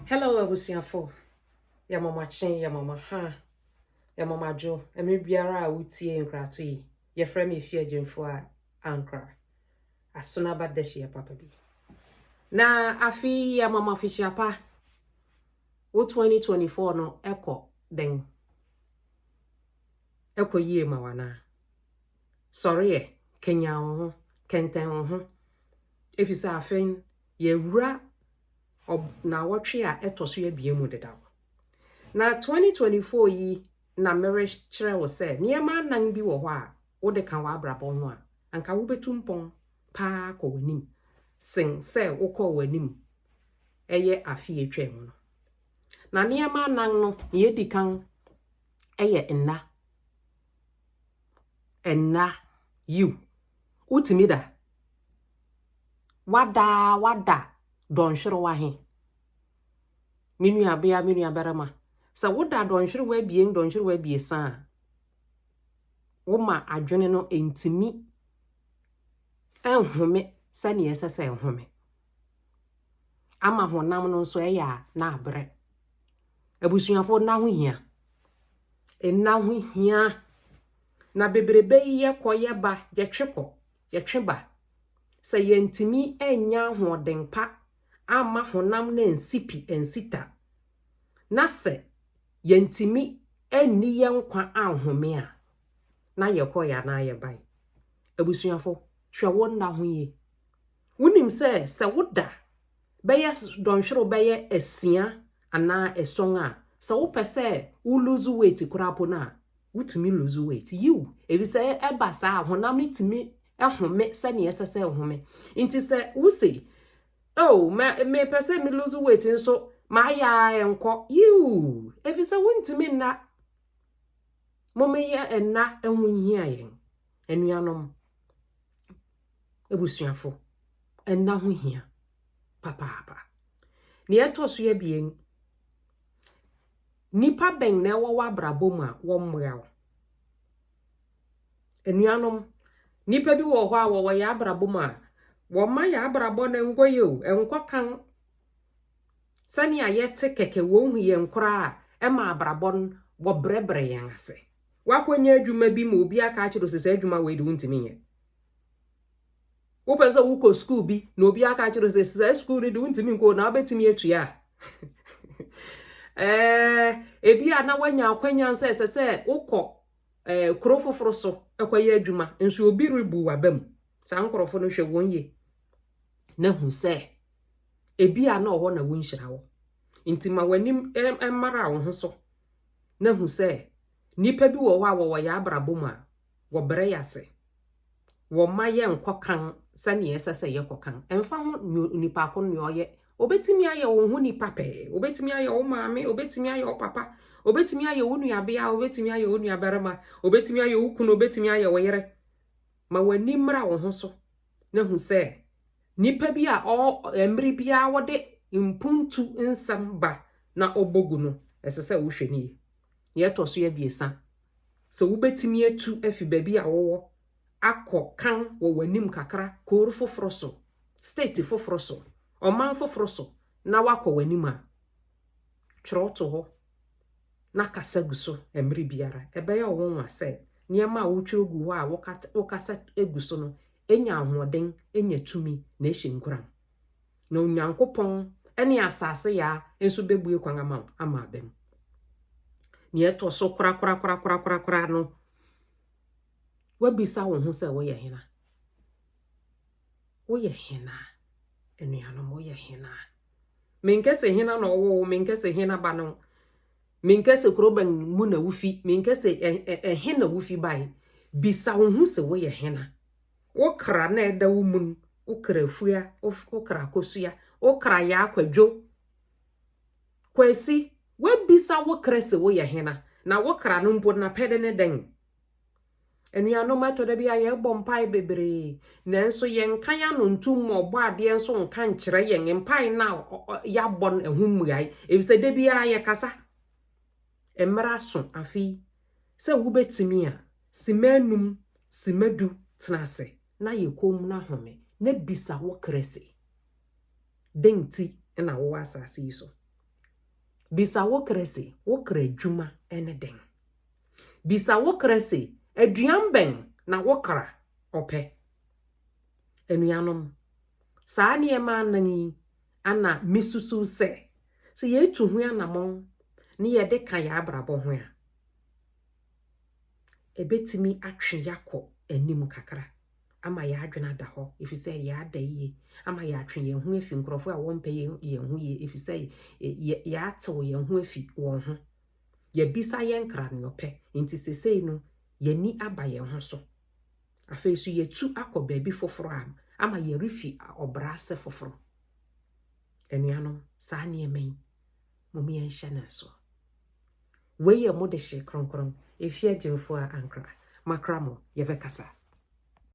Hello abusuafo, yɛma mo akye, yɛma mo aha, yɛma mo adwo. Mmerɛ biara a wotie nkrato yi, yɛfrɛ me Efie Agyemfo a Ankra. Asonaba dahyiɛ papa bi. Na afei yɛma mo afihyia pa. Wo 2024 no ɛkɔ dɛn? Ɛkɔ yie ma wo anaa? Sɔreɛ, kanyan wo ho, kɛntɛn wo ho. Ɛfiri sɛ afei yɛwura naawɔtwe a ɛtɔ so abien mu dedaw. Na 2024 yi na merekyerɛ wo sɛ nneɛma anan bi wɔ hɔ a wode ka w'abrabɔ ho a, anka wobɛtu mpɔn paa kɔ w'anim sen sɛ wokɔɔ w'anim ɛyɛ afe a atwa mu no. Na nneɛma anan no, nea edi kan ɛyɛ nna. Nna, yiw. Wotumi da. Wada wada dɔnhwerew ahe. Me nuabea, me nuabarima, sɛ woda dɔnhwerew 2, dɔnhwerew 3 a, woma adwene no ntumi nhome sɛnea ɛsɛ sɛ ɛhome. Ama honam no nso ɛyɛ a na abrɛ. Abusuafo, nna ho hia. Nna ho hia. Na bebrebe yi yɛkɔ yɛba, yɛtwe kɔ, yɛtwe ba. Sɛ yɛntumi anya ahoɔden pa ama honam no ansi pi ansi ta, na sɛ yɛntumi anni yɛn nkwa anhome a, na yɛkɔ yɛ anaa yɛbae. Abusuafo, hwɛ wo nna ho yie. Wonim sɛ sɛ woda bɛyɛ dɔnhwerew bɛyɛ 6 anaa 7 a, sɛ wopɛ sɛ wo lose weight koraa po no a, wotumi lose weight. Yiw, efisɛ ɛba saa a, honam no tumi home sɛnea ɛsɛ sɛ ɛhome. Nti sɛ wose, oh, mepɛ sɛ me lose weight nso, maayɛ a ɛnkɔ. Yiw, efisɛ wontumi nna. Mommɛyɛ nna ho nhia yɛn. Anuanom, abusuafo, nna ho hia papaapa. Nea ɛtɔ so 2, nipa bɛn na ɛwɔ w'abrabɔ mu a wɔmmoa wo? Anuanom, nipa bi wɔ hɔ a wɔwɔ yɛn abrabɔ mu a, wɔmma yɛn abrabɔ no nkɔ yie o, ɛnkɔ kan. Sɛnea yɛte kɛkɛ wɔnhu yɛn koraa a, ɛma abrabɔ no wɔbrɛbrɛ yɛn ase. Wakɔnya adwuma bi ma obi aka akyerɛ wo sɛ saa adwuma wei de wontumi nyɛ. Wopɛ sɛ wokɔ sukuu bi na obi aka akyerɛ wo sɛ saa sukuu no de wontumi nkɔ na wobɛtumi atua a. Ebi a na woanya akwanya sɛ ɛsɛ sɛ wokɔ kuro foforɔ so ɛkɔyɛ adwuma nso obi rebu w'aba mu. Saa nkurɔfo no hwɛ wɔn yie na hu sɛ ebi a na ɔhɔ na wonhyira wo. Nti ma w'anim mmara wo ho so na hu sɛ nipa bi wɔ hɔ a wɔwɔ yɛn abrabɔ mu a wɔbrɛ yɛn ase. Wɔmma yɛn nkɔ kan sɛnea ɛsɛ sɛ yɛkɔ kan. Ɛmfa ho nipa ko nea ɔyɛ. Obetumi ayɛ wo ho nipa pɛɛ. Obetumi ayɛ wo maame, obetumi ayɛ wo papa, obetumi ayɛ wo nuabea, obetumi ayɛ wo nuabarima, obetumi ayɛ wo kunu, obetumi ayɛ wo yere. Ma w'ani mmra wo ho so na hu sɛ nipa bi a mmere biara wɔde mpuntu nsɛm ba na ɔbɔ gu no, ɛsɛ sɛ wohwɛ ne yie. Nea ɛtɔ so 3, sɛ wobɛtumi atu afi baabi a wowɔ akɔ kan wɔ w'anim kakra, kuro foforɔ so, state foforɔ so, ɔman foforɔ so, na wakɔ w'anim a, twerɛ to hɔ na kasa gu so mmere biara. Ɛbɛyɛ wo nwanwa sɛ nneɛma a wotwerɛ gu hɔ a wokasa gu so no, enya ahoɔden, enya tumi na ɛhyɛ nkuran. Na Onyankopɔn ne asase yaa nso bɛbue kwan ama wo ama aba mu. Nea ɛtɔ so korakorakorakorakora no, woabisa wo ho sɛ woyɛ hena? Woyɛ hena? Anuanom, woyɛ hena? Menkɛ sɛ hena na ɔwɔ wo, menkɛ sɛ hena ba no, menkɛ sɛ kuro bɛn mu na wofi, menkɛ sɛ ɛhe na wofi bae. Bisa wo ho sɛ woyɛ hena? Wo kra na ɛda wo mu no, wo kra Afua, wo kra Akosua, wo kra Yaa Kwadwo. Kwasi, woabisa wo kra sɛ woyɛ hena? Na wo kra no mpo n'apɛde ne dɛn? Anuanom, ɛtɔ da bi a yɛbɔ mpae bebree, nanso yɛnka yɛn ano ntom ma ɔbɔ adeɛ nso nka nkyerɛ yɛn mpae na yɛabɔ no ɛho mmuae, efisɛ da biara yɛkasa. Mmerɛ aso afei sɛ wobɛtumi a, sima 5, sima 10 tena ase na yɛ komm na home na bisa wo kra sɛ, dɛn nti na wowɔ asase yi so? Bisa wo kra se, wo kra adwuma ne dɛn? Bisa wo kra se, aduan bɛn na wo kra ɔpɛ? Anuanom, saa nneɛma anan yi ana misusuw sɛ, sɛ yɛtu ho anammɔn ne yɛde ka yɛn abrabɔ ho a, ɛbɛtumi atwe yɛakɔ anim kakra ama yɛn adwene ada hɔ, ɛfiri sɛ yɛada yie, ama yɛatwe yɛn ho afi nkurɔfoɔ a wɔmpɛ yɛn ho yie, ɛfiri sɛ yɛatew yɛn ho afi wɔn ho. Yɛbisa yɛn kra nea ɔpɛ, nti sesei no yɛni aba yɛn ho so. Afei so yɛtu akɔ baabi foforɔ a ama yɛrefi ɔbra ase foforɔ. Anuanom, saa nneɛma yi, mom yɛnhyɛ no nso. Wei yɛ mo de hye kronkron, Efie Agyemfo a Ankra. Makra mo, yɛbɛkasa.